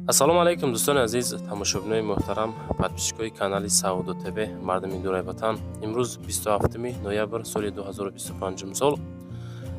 Ассалому алайкум, дӯстони азиз, тамошобинони муҳтарам, подписчикои канали Савдо ТВ, мардуми дураи ватан. Имрӯз 27 ноябр соли 2025 сол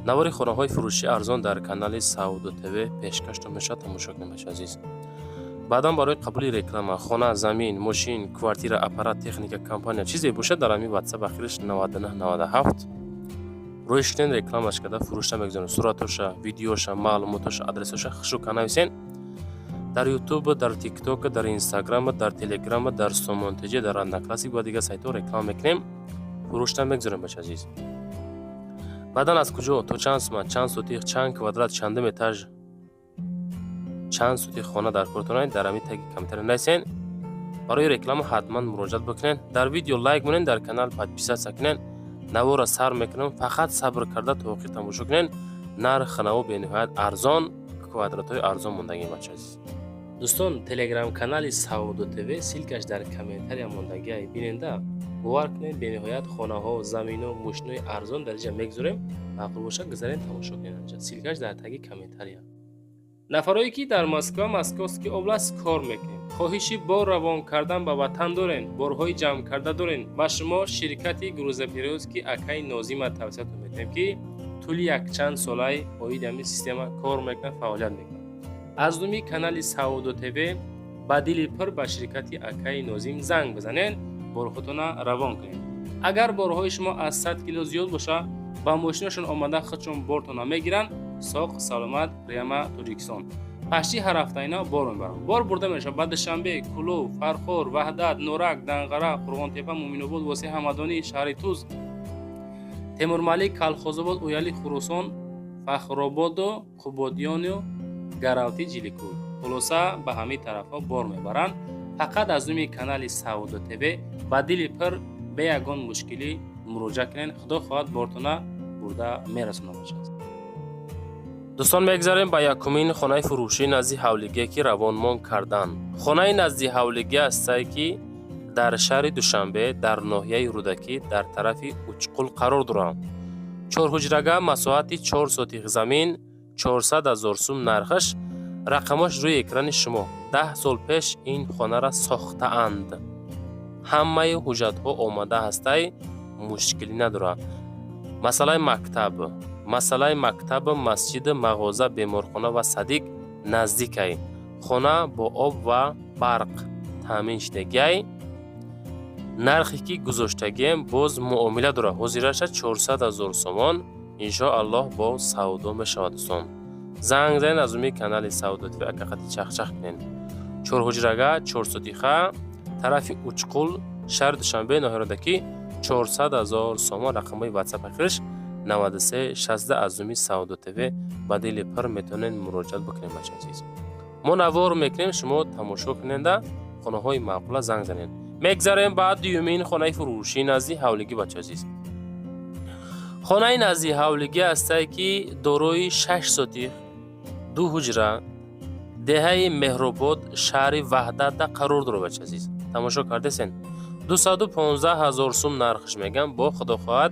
навори хонаҳои фурӯшии арзон дар канали Савдо ТВ пешкаштон мешавад. Тамошо кунед, бачаи азиз. Баъдан барои қабули реклама, хона, замин, мошин, квартира, аппарат, техника, компания, чизе бошад, дар ҳамин Ватсап ахириш 9997 рӯй шунен, рекламаш карда фурӯшта мегузорем. Суратоша, видеоша, маълумотоша, адресоша хушука нависен. Дар Ютуб, дар Тикток, дар Инстаграм, дар Телеграм, дар Сомон ТЖ, дар Одноклассник ва дигар сайтҳо реклама мекунем, фурӯшта мегузорем, бача азиз. Баъдан аз куҷо, то чанд сума, чанд сотих, чанд квадрат, чандум этаж, чанд сотих хона дар кортон, дар ҳамин таги комментария нависен. Барои реклама ҳатман муроҷиат бикунед. Дар видео лайк монед, дар канал подписаться кунед. Наворро сар мекунам, фақат сабр карда то охир тамошо кунед. Нархи наво бениҳоят арзон, квадратҳои арзон мондагӣ, бача азиз. Дӯстон, Телеграм-канали Савдо ТВ, ссылкаш дар комментария мондагиай, биненда. Бовар кунед, бениҳоят хонаҳо, замино, мошинои арзон дар инҷа мегузорем. Маъқул бошад, гузарен, тамошо кунед анҷа, ссылкаш дар таги комментария. Нафарое ки дар Москва, Московский область кор мекунед, хоҳиши бор равон кардан ба ватан дорен, борҳои ҷамъ карда дорен, ба шумо ширкати грузоперевозки акаи Нозима тавсиятон метиҳем, ки тӯли якчанд солаи оиди ҳамин система кор мекунад, фаъолият мекунад. Аз номи канали Савдо ТВ ба дили пур ба ширкати акаи Нозим занг бизанед, борҳотона равон кунед. Агар борҳои шумо аз 100 кило зиёд боша, ба мошинашон омада худшон бортона мегиранд, соқ саломат прямо Тоҷикистон. Пашти ҳар ҳафта ина бор мебаранд. Бор бурда мешавад ба Душанбе, Кӯлоб, Фархор, Ваҳдат, Норак, Данғара, Қурғонтепа, Муъминобод, Восеъ, Ҳамадонӣ, шаҳри Туз, Темурмалик, Калхозобод, Ояли, Хуросон, Фахрободу Қубодиёну Гаравти, Ҷиликӯл. Хулоса, ба ҳамин тарафҳо бор мебаранд. Фақат аз номи канали Савдо ТВ ба дили пир бе ягон мушкилӣ муроҷиат кунед, худо хоҳад, бортона бурда мерасонад бошад. Дӯстон, мегзарем ба якумин хонаи фурӯшӣ назди ҳавлигие, ки равонмон карданд. Хонаи назди ҳавлигӣ ҳастае, ки дар шаҳри Душанбе, дар ноҳияи Рӯдакӣ, дар тарафи Учқул қарор дорад. Чорҳуҷрага, масоҳати 4 сотих замин, 400 000 сум нархаш. Рақамош рӯи экрани шумо. 10 сол пеш ин хонара сохтаанд, ҳамаи ҳуҷҷатҳо омода ҳастай, мушкилӣ надорад. Масъалаи мактаб, масҷид, мағоза, беморхона ва садик наздикай. Хона бо об ва барқ таъмин шудагиай. Нархе ки гузоштагием, боз муомила дорад. Ҳозираша 400 000 сомон, иншоаллоҳ, бо савдо мешавад. Дӯстон, занг занед, аз номи канали Савдо ТВ акақати чахчах кунед. Чорҳуҷрага, 4 сотиха, тарафи Учқул, шаҳри Душанбе, ноҳияи Рӯдакӣ, 400 000 сомон. Рақамҳои Ватсап ахираш 93 60. Аз номи Савдо ТВ ба дили пир метавонед муроҷиат бикунед. Бача азиз, мо навор мекунем, шумо тамошо куненда, хонаҳои маъқула занг занед. Мегзарем ба дуюмин хонаи фурӯшӣ назди ҳавлигӣ. Бача азиз, хонаи назди ҳавлигӣ ҳастае, ки дорои 6 сотих, ду ҳуҷра, деҳаи Меҳробод, шаҳри Ваҳдатда қарор дорад. Бача азиз, тамошо кардесен, 215 000 сум нархш мегам, бо худо хоҳад,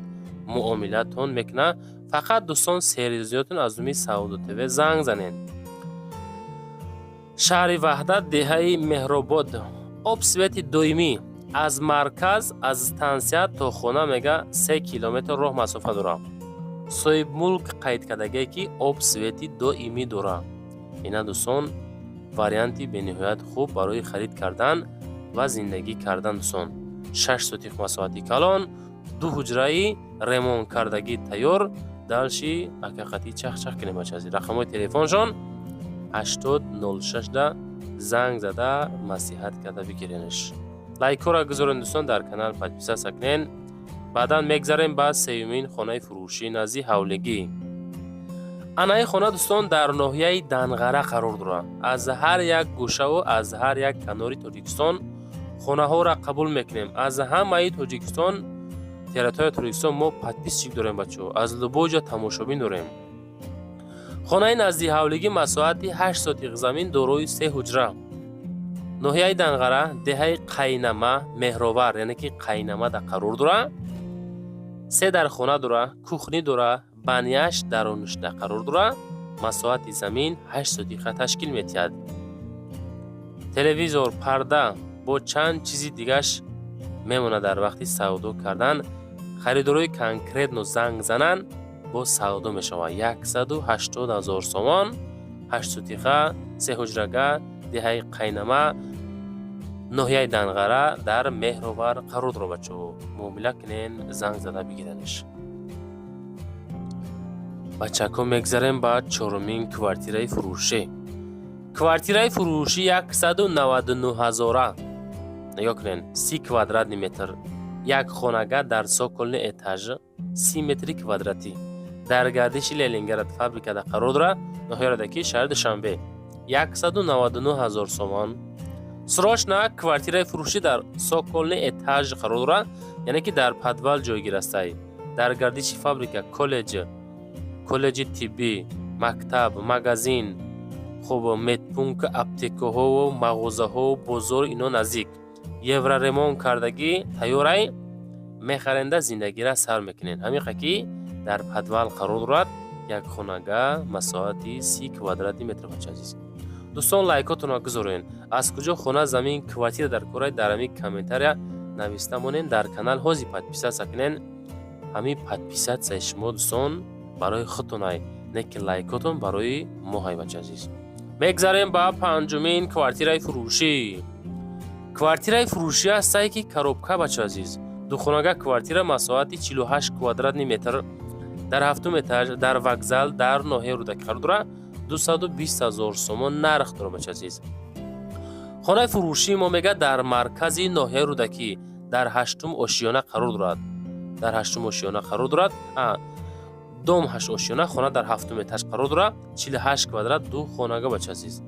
муомилатон мекунад. Фақат, дӯстон, серьёзиётон аз номи Савдо ТВ занг занед. Шаҳри Ваҳдат, деҳаи Меҳробод, об, свети доимӣ. Аз марказ, аз стансия то хона, мега, 3 километр роҳ масофа дорад. Соҳибмулк қайд кардагие, ки об, свети доимӣ дорад. Ина, дӯстон, варианти бениҳоят хуб барои харид кардан ва зиндагӣ кардан. Дӯстон, 6 сотих масоҳати калон, ду ҳуҷраи ремонткардагӣ тайёр. Дальше акақати чахчах кунем, бачази. Рақамҳои телефоншон 8006-да занг зада, маслиҳат карда бигиренш. Лайкҳоро гузорен, дӯстон, дар канал подписаться кунен. Баъдан мегзарем ба сеюмин хонаи фурӯшӣ назди ҳавлигӣ. Анаи хона, дӯстон, дар ноҳияи Данғара қарор дорад. Аз ҳар як гӯшаву аз ҳар як канори Тоҷикистон хонаҳоро қабул мекунем. Аз ҳамаи Тоҷикистон, территорияи Тоҷикистон мо подписчик дорем, бачаҳо, аз любой ҷо тамошобин дорем. Хонаи назди ҳавлигӣ масоҳати 8 сотиқ замин, дорои се ҳуҷра, ноҳияи Данғара, деҳаи Қайнама, Меҳровар, яъне ки Қайнамада қарор дорад. Се дархона дора, кухня дора, баняш дарунишда қарор дорад. Масоҳати замин 8 сотиха ташкил метиҳад. Телевизор, парда бо чанд чизи дигаш мемонад. Дар вақти савдо кардан харидорои конкретно занг зананд, бо савдо мешавад. 180 000 сомон, 8 сотиха, се ҳуҷрага, деҳаи Қайнама, ноҳияи Данғара, дар Меҳровар қарор дорад. Бачаҳо, муомила кунен, занг зада бигиранеш. Бачако, мегзарем ба чорумин квартираи фурӯшӣ. Квартираи фурӯшӣ 199 ҳазора. Нигоҳ кунен, 30 квадратный метр, як хонага дар цокольный этаж, 30 метри квадратӣ, дар гардиши Ленинград фабрикада қарор дорад, ноҳияи Рӯдакӣ, шаҳри Душанбе, 199 000 сомон. Срочно. Квартираи фурӯшӣ дар цокольный этаж қарор дорад, яъне ки дар подвал ҷойгир астай. Дар гардиши фабрика, коллеҷ, коллеҷи тиббӣ, мактаб, магазин, хуб, медпункт, аптекаҳову мағозаҳо, бозор ино наздик. Евроремонт кардагӣ, тайёрай, мехаренда, зиндагира сар мекунед. Ҳамиқа ки дар подвал қарор дорад, як хонага, масоҳати 30 квадратный метр. Бача азиз, дӯстон, лайкотонро гузорен. Аз куҷо хона, замин, квартира дар корай, дар ҳамин комментария нависта монен. Дар канал ҳози подписаться кунен. Ҳамин подписаться и шумо, дӯстон, барои худтонай, не ки лайкотон барои мо ҳай. Бача азиз, мегзарем ба панҷумин квартираи фурӯшӣ. Квартираи фурӯшӣ ҳастае ки коробка. Бача азиз, духонага квартира, масоҳати 48 квадратный метр, дар ҳафтум этаж, дар вокзал, дар ноҳияи Рӯдакӣ қарор дорад. 220 000 сомон нарх дорад. Бача азиз, хонаи фурӯшии мо мега дар маркази ноҳияи Рӯдакӣ, дар ҳаштум ошиёна қарор дорад. Дар ҳаштум ошиёна қарор дорад, дом ҳашт ошиёна, хона дар ҳафтум этаж қарор дорад, 48 квадрат, ду хонага. Бача азиз,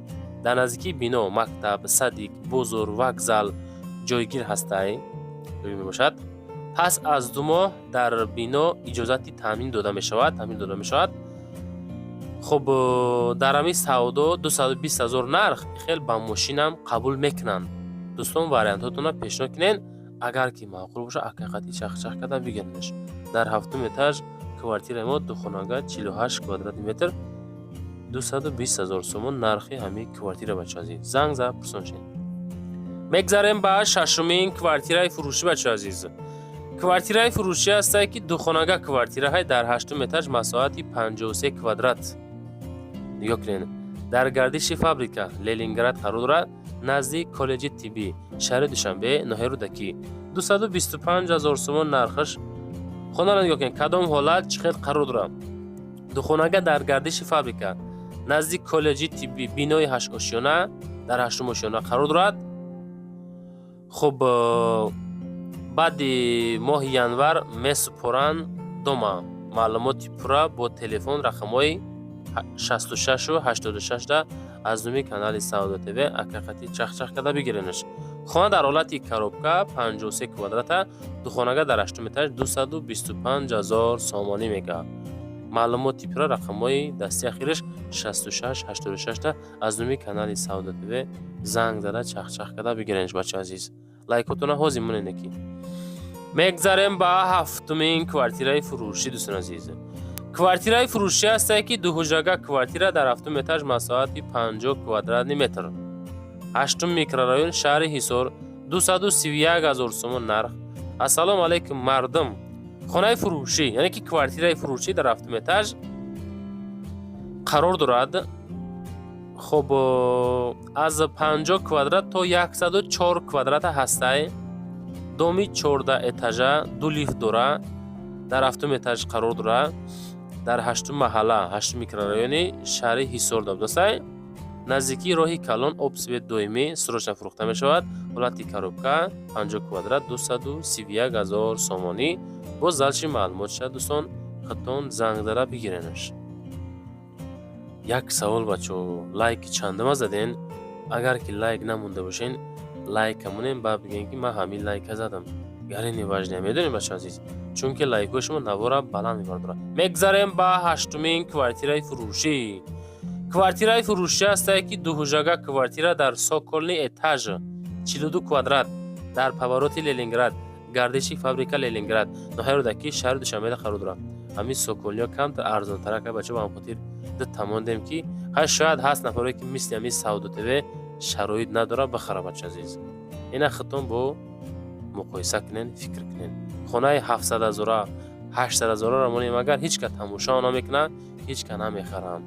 дар наздикии бино мактаб, садик, бозор, вокзал ҷойгир ҳастай мебошад. Пас аз 2 моҳ дар бино иҷозати таъмин дода мешавад, таъмин дода мешавад. Хуб, дар ҳамин савдо 220 000 нарх, хел ба мошинам қабул мекунанд. Дӯстон, вариантҳотонро пешниҳод кунед, агар ки маъқул бошад, ҳақиқати чахчах карда бигирнеш. Дар ҳафтум этаж квартираи мо, духонага, 48 квадратный метр, 220 000 сомон нархи ҳамин квартира. Бача азиз, занг зад, пурсон шед. Мегзарем ба шашумин квартираи фурӯшӣ. Бача азиз, квартираи фурӯшӣ ҳастае ки духонага квартираҳай дар ҳаштум этаж, масоҳати 53 квадрат. Нигоҳ кунед, дар гардиши фабрика Ленинград қарор дорад, назди коллеҷи тиббӣ, шаҳри Душанбе, ноҳияи Рӯдакӣ, 225 000 сомон нархаш. Хонаро нигоҳ кунед, кадом ҳолат, чӣ хел қарор дорад. Духонага дар гардиши фабрика, назди коллеҷи тиббӣ, бинои ҳаштошёна, дар ҳаштум ошёна қарор дорад. Хуб, баъди моҳи январ месупоранд дома. Маълумоти пурра бо телефон рақамҳои 66 86 аз номи канали Савдо ТВ ҳақиқати чахчах карда бигиренаш. Хона дар ҳолати коробка, 53 квадрата, духонага, дар ҳаштум этаж, 225 ҳазор сомонӣ мега. Маълумоти пурра рақамҳои дасти ахираш 66 86 аз номи канали Савдо ТВ занг зада, чахчах карда бигиренаш. Бача азиз, лайкотона ҳозир монене ки мегзарем ба ҳафтумин квартираи фурӯшӣ. Дӯстон азиз, квартираи фурӯшӣ ҳастае ки дуҳуҷрага квартира дар ҳафтум этаж, масоҳати 50 квадратный метр, ҳаштум микрорайон, шаҳри Ҳисор, 231 ҳазор сомон нарх. Ассалому алайкум, мардум! Хонаи фурӯшӣ, яъне ки квартираи фурӯшӣ дар ҳафтум этаж қарор дорад. Хуб, аз 50 квадрат то 104 квадрата ҳастай. Доми 14 этажа, ду лифт дора, дар ҳафтум этаж қарор дора, дар ҳаштум маҳалла, ҳаштум микрорайони шаҳри Ҳисор дабдасай, наздикии роҳи калон, об, свет доимӣ. Срочно фурӯхта мешавад. Ҳолати коробка, 50 квадрат, 231 ҳазор сомонӣ. Боз дальше маълумот шад, дӯстон, худтон занг зада бигиренаш. Як савол, бачаҳо: лайки чандама заден? Агар ки лайк намонда бошен, лайка монем, баъд бигӯем, ки ман ҳамин лайка задам. Гари неважно, медонем, бача азиз, чунки лайкҳои шумо навора баланд мебардорад. Мегзарем ба ҳаштумин квартираи фурӯшӣ. Квартираи фурӯшӣ ҳастае ки дуҳуҷрага квартира дар цокольный этаж, 42 квадрат, дар повороти Ленинград, гардиши фабрика Ленинград, ноҳияи Рӯдакӣ, шаҳри Душанбеда қарор дорад. Ҳамин цокольный ҳо камтар арзонтарак, бача, ба ҳам хотир ду тамондем, ки ҳай шояд ҳаст нафаре, ки мисли ҳамин Савдо ТВ Шароит надорад бихара, бача азиз. Ина худтон бо муқоиса кунен, фикр кунен. Хонаи 700 ҳазора, 800 ҳазораро монем, агар ҳеҷ кас тамошо намекунад, ҳеҷ кас намехарам,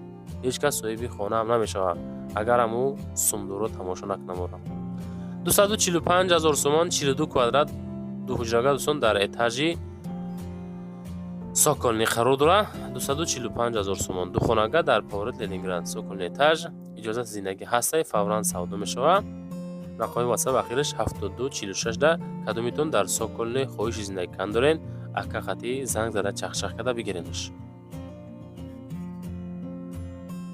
ҳеҷ кас соҳиби хонаам намешавад, агар аму сумдоро тамошо накунам. 245 000 сомон, 42 квадрат, дуҳуҷрага, дӯстон, дар этажи цокольный қарор дорад. 245 000 сомон, духонага, дар поворот Ленинград, цокольный этаж, иҷозати зиндагӣ ҳастай, фавран савдо мешавад. Рақами ватсап ахираш 7246. Да кадомитон дар цокольный хоҳиши зиндагӣ кан дорен, ака хати занг зада, чахчах карда бигиренаш.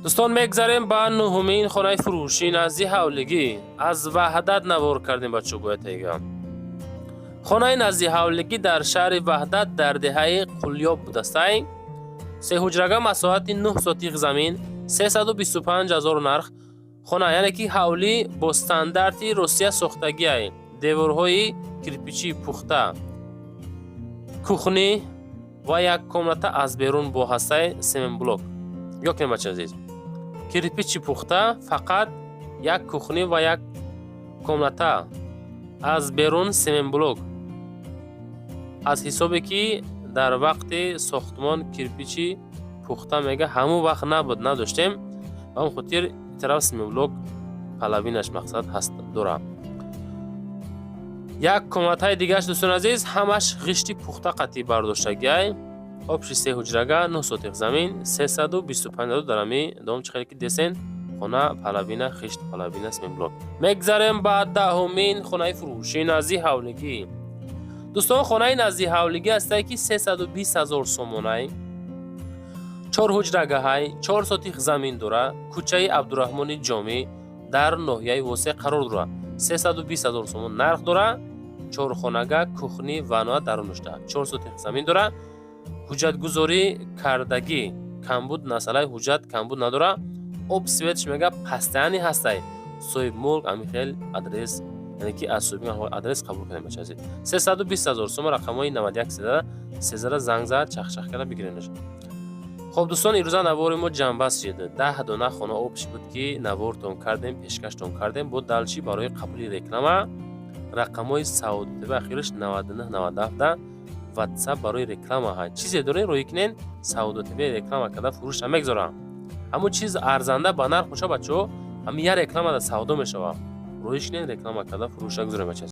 Дӯстон, мегзарем ба нуҳумин хонаи фурӯшӣ назди ҳавлигӣ. Аз Ваҳдат навор кардем, бачо, бояд тайга. Хонаи назди ҳавлигӣ дар шаҳри Ваҳдат, дар деҳаи Қулёб будастай. Сеҳуҷрага, масоҳати 9 сотих замин, 325 ҳазор нарх. Хона, яъне ки ҳавлӣ, бо стандарти Русия сохтагиай, деворҳои кирпичии пухта, кухня ва як комната аз берун бо ҳастаи семенблок. Ё кунем, бача азиз, кирпичи пухта, фақат як кухня ва як комната аз берун семенблок. Аз ҳисобе ки дар вақти сохтмон кирпичи пухта, мега, ҳамон вақт набуд, надоштем, ба ҳамон хотир тараф семенблок половинаш мақсад ҳаст дорад. Як комнатаи дигараш, дӯстони азиз, ҳамаш ғишти пухта қатъӣ бардоштагиай. Общий се ҳуҷрага, 9 сотих замин, 325. Дар ҳами дом чӣ хеле ки десен, хона половина хишт, половина семенблок. Мегзарем ба даҳумин хонаи фурӯшӣ назди ҳавлигӣ. Дӯстон, хонаи назди ҳавлигӣ ҳастае, ки 320 ҳазор сомонай, чор ҳуҷрагаҳай, 4 сотих замин дора, кӯчаи Абдураҳмони Ҷомӣ, дар ноҳияи Восеъ қарор дорад. 320 ҳазор сомон нарх дора, чорхонага, кухня, ванна дарунашда, 4 сотих замин дора, ҳуҷҷатгузорӣ кардагӣ, камбуд масъалаи ҳуҷҷат камбуд надора. Об, светш, мега, постоянный ҳастай. Соҳибмулк ҳамин хел адрес, яъне ки аз соҳиби адрес қабул кардем, бача азиз. 320 ҳазор сомон, рақамҳои 91 13 занг зад, чахчах карда бигиренаш. Хоб, дӯстон, ирӯза навори мо ҷамъбаст шид. 10 дона хона общий буд, ки навортон кардем, пешкаштон кардем. Бо дальше барои қабули реклама рақамҳои Саудтв ахираш 9997 ватсап барои реклама ҳай. Чизе дорен, рӯй кунен, Саудотв реклама карда фурӯша мегзорам. Ҳамун чиз арзанда ба нарх боша, бачаҳо, ҳамин як реклама да савдо мешавад. Рӯй кунен, реклама карда фурӯша гузорем, бача.